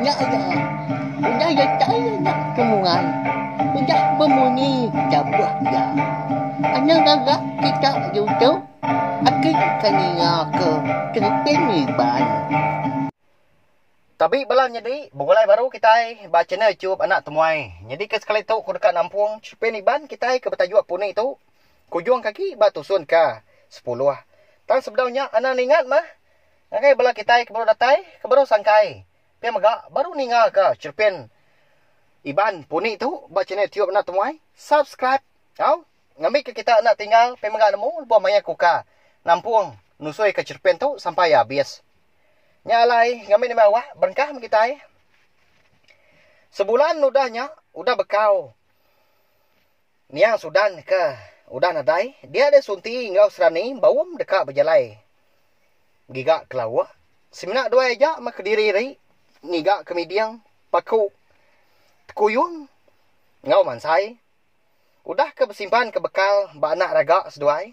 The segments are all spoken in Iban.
Peda iya udah datai anak temuai udah bemunyi tabuh iya. Anang gaga kita ditu agi ka ninga ke Terepin Iban. Tabi bala nyadi begulai baru kitai ba channel Chup Anak Temuai. Nyadi ke sekali tu ku deka nampung Chupin Iban kitai ke betajuk Puni tu kujung ke agi ba tusun ke sepuluh. Tang sebedau nya anang ningat mah ngagai bala kitai ke baru datai ke baru sangkai pia mega baru ninga ke Chupin Iban Puni tu ba channel Chup Anak Temuai subscribe au ngambi ke kita enda tinggal pia mega nemu lebuh maya ku ka nampung nusui ke Chupin tu sampai abis. Nya alai ngambi nembiak awak berengkah meh kitai. Sebulan udah nya udah bekau niang Sudan ke udah nadai dia deh Sunti enggau Serani baum deka bejalai ngiga ke lauk. Semina duai aja meh kediri ri ngiga ke miding paku tekuyung enggau mansai. Udah ke besimpan ke bekal ba anak raga seduai,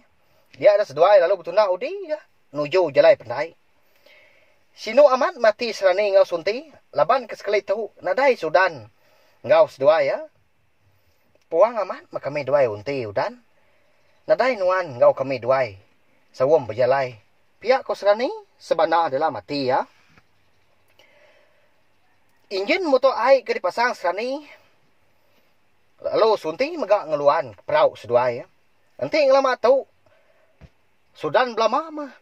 dia da seduai lalu betunda udi ga nuju jalai pendai. Sinu amat mati Serani enggau Sunti laban ke sekali tu nadai Sudan enggau seduai iya. Puang amat meh kami duai unti udan. Nadai nuan enggau kami duai saum bejalai, pia ko Serani sebana dalam ati iya. Injin muto ai ke dipasang Serani. Lalu Sunti mega ngeluan perau seduai. Enti ngelama tu, Sudan belama meh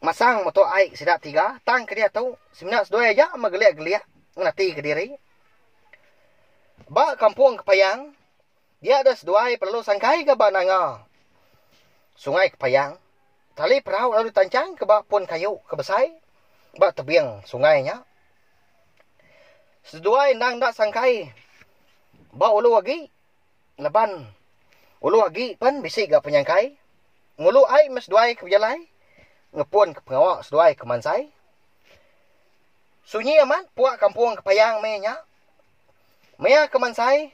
masang meto ai sida tiga tang ke diatu semina seduai aja meh gelik-gelik ngenati kediri. Ba kampung Kepayang, dia deh seduai perlu sangkai ga ba nanga Sungai Kepayang. Tali perau lalu ditanchang ke ba pun kayu ke besai ba tebing sungai nya. Seduai endang enda sangkai ba ulu agi laban ulu agi pen bisi ga penyangkai. Ngulu ai meh seduai ke bejalai ngepun ke pengawa seduai ke mansai. Sunyi amat puak kampung Kepayang meh nya. Maya ke mansai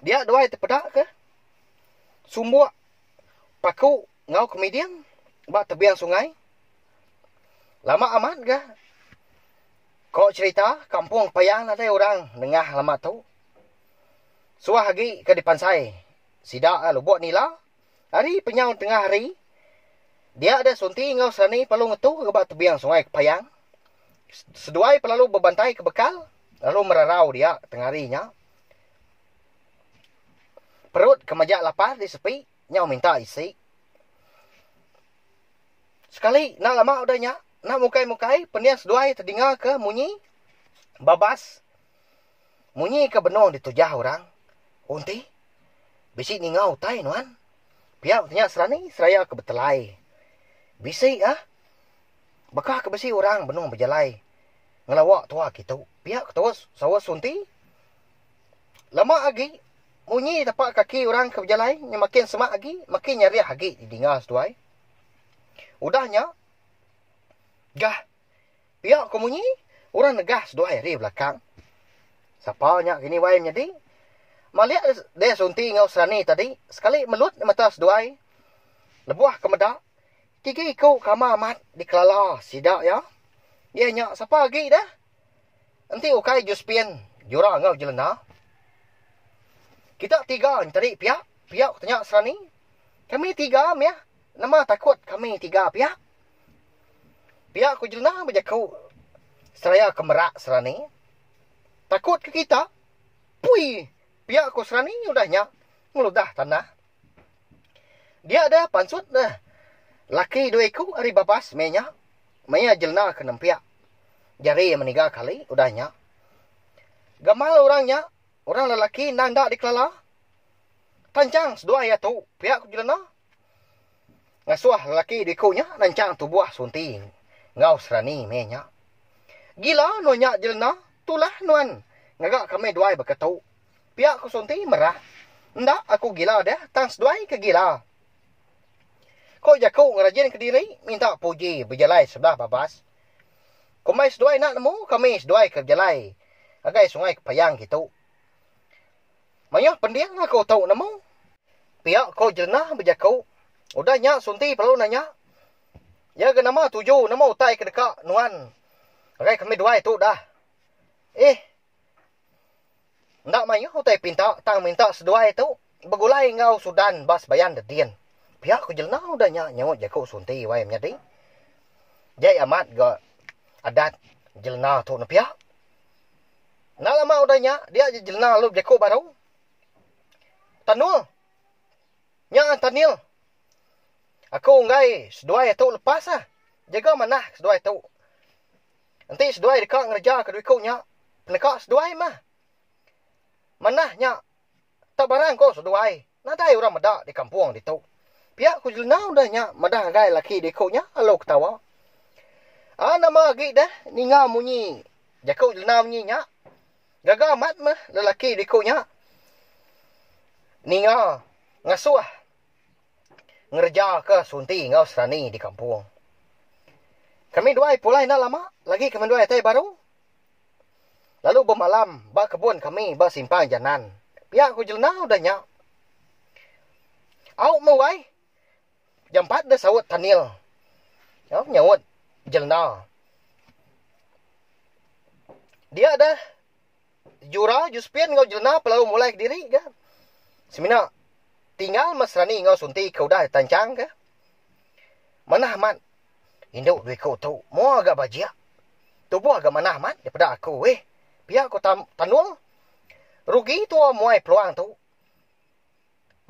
dia duai tepeda ke sumbuk paku enggau kemiding ba tebing sungai. Lama amat ga ko cherita kampung Payang nadai orang nengah lama tu. Suah agi ke dipansai sida Lubok Nila ari penyau tengah hari dia deh Sunti enggau Serani perlu ngetu ke ba tebing sungai Kepayang. Seduai pelalu bebantai ke bekal lalu merarau dia tengah hari nya. Perut ke majak lapar disepi nyau minta isi. Sekali enda lama udah nya, enda mukai-mukai pending seduai tedingaka munyi babas munyi ke benung ditujah orang. Unti, bisi ninga utai nuan? Pia betanya Serani seraya ke betelai. Bisi ah. Baka ke bisi orang benung bejalai ngelawa tua kitu. Pia ke terus saut Sunti. Lama agi munyi tapak kaki orang ke bejalai nya makin semak agi, makin nyarih agi didinga seduai. Udah nya, gah pia ko munyi orang negah seduai ari belakang. Sapa nya kini wai menyadi? Malik deh Sunti enggau Serani tadi sekali melut mata seduai. Lebuh ke meda, tiga iku kama amat dikelala sida iya. Iya nya sapa agi deh? Enti ukai Josephine, Jura enggau Jelena. Kita tiga nya tadi pia? Pia ko tanya Serani. Kami tiga mih. Nama takut kami tiga pia? Pia ku Jelena bejaku seraya ke merak Serani. Takut ke kita? Pui! Pia ku Serani udah nya ngeludah tanah. Dia deh pansut deh laki dua iku ari babas meh nya maya Jelena ke nempiak jari meniga kali udah nya. Gamal orang nya orang lelaki endang enda dikelala. Tanchang seduai iya tu pia ku Jelena. Ngasuh lelaki diku nya nanchang tubuh Sunti enggau Serani meh nya. Gila nuan nya Jelena, tulah nuan ngaga kami duai baka tu. Pia ku Sunti merah. Enda aku gila deh tang seduai ke gila. Ko jaku ngerajin kediri minta puji bejalai sebelah babas. Kumbai seduai enda nemu kami seduai ke bejalai ngagai Sungai Kepayang kitu. Mayuh pending aku tu nemu. Pia ko Jernah bejaku. Udah nya Sunti perlu nanya. Iya ga nama tuju nama utai ke deka nuan. Ngagai kami duai tu dah. Eh. Enda mayuh utai pinta tang minta seduai tu begulai enggau Sudan ba Sebayan Dedin. Pia ku Jelena udah nya nyaut jaku Sunti wai menyadi. Jai amat ga adat Jelena tu ne pia. Enda lama udah nya dia je Jelena lalu bejaku baru. Tanul. Nya Tanil. Aku enggai seduai tu lepas ah. Jaga manah seduai tu. Enti seduai deka ngereja ke duiku nya, peneka seduai mah. Manah nya tak barang ko seduai, nadai orang meda di kampung ditu. Pia ku Jelena udah nya madah ngagai laki diku nya lalu ketawa. Aa nama agi deh ninga munyi jaku Jelena munyi nya. Gaga amat meh lelaki diku nya ninga ngasuh ngereja ke sunti enggau serani di kampung. Kami duai pulai enda lama lagi kami duai atai baru lalu bemalam ba kebun kami ba simpang janan. Pia ku Jelena udah nya. Au meh wai. Jampat deh saut Tanil. Au nyaut Jelena. Dia deh Jura, Juspin enggau Jelena pelalu mulai kediri ga. Semina tinggal meh Serani enggau Sunti ke udah ditanchang ke. Manah amat indu dua iku tu mua ga bajik. Tubuh ga manah amat dipeda aku eh. Pia ku Tanul. Rugi tua muai peluang tu.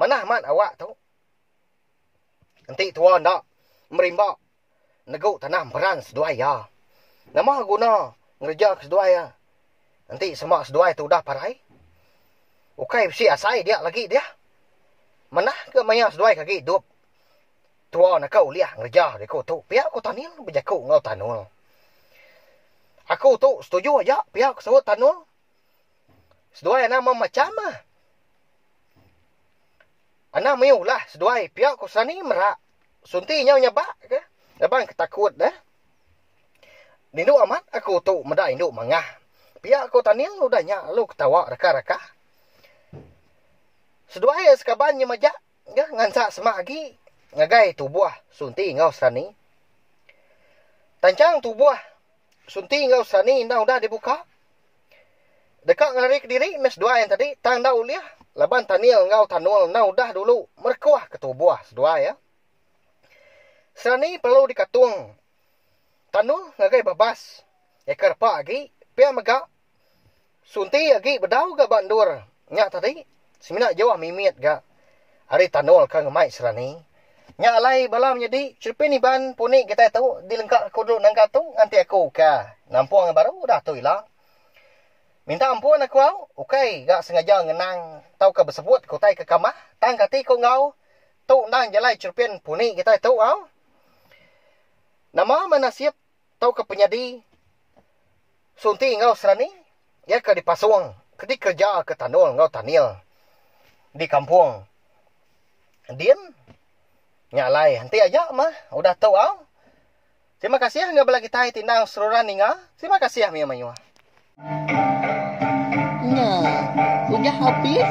Manah amat awak tu. Enti tua enda merimba negu tanah emperan seduai iya. Nama guna ngereja ke seduai iya enti sema seduai tu udah parai? Ukai bisi asai dia lagi dia. Manah ke maya seduai ke agi idup tua naka ulih ngereja diku tu pia ku Tanil bejaku enggau Tanul. Aku tu setuju aja pia ku saut Tanul. Seduai anang memacham ah. Anang mayuh ulah seduai pia ku Sani merak. Sunti nyau nyabak ke laban ke takut deh. Rindu amat aku tu meda indu mangah. Pia ku Tanil udah nya lalu ketawa rakah-rakah. Seduai iya sekaban nya majak ga ngansak semak agi ngagai tubuh Sunti enggau Sani. Tanchang tubuh Sunti enggau Sani endang udah dibuka. Deka ngelari kediri meh seduai yang tadi tang enda ulih laban Tanil enggau Tanul endang udah dulu merekuh ke tubuh seduai iya. Serani perlu dikatung Tanul ngagai babas iya ke repa agi pia mega Sunti agi bedau ga ba endur nya tadi semina jauh mimit ga ari Tanul ke ngemai Serani. Nya alai bala menyadi Cherpin Iban puni kitai tu dilengka aku dulu nangka tu nganti aku ke nampung baru udah tu ila. Minta ampun aku au, ukai ga sengaja ngenang tauka besebut ke utai ke kamah tang kati ku enggau tu endang jalai cherpin puni kitai tu au. Nama meh nasib tauka penyadi Sunti enggau Serani iya ke dipasung ke dikereja ke Tanul enggau Tanil di kampung din nya alai enti aja meh udah tu au. Terima kasih enggau bala kitai ti endang seruran ninga. Terima kasih mayuh mayuh. Nya udah habis.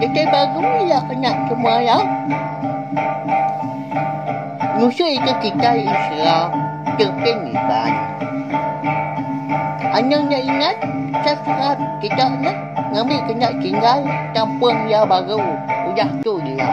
Datai baru ila kena semua ya. Nusui ke kitai ensera Terpin Iban. Anang enda ingat subscribe kita neh ngambi kena tinggal tampung iya baru udah tu ila.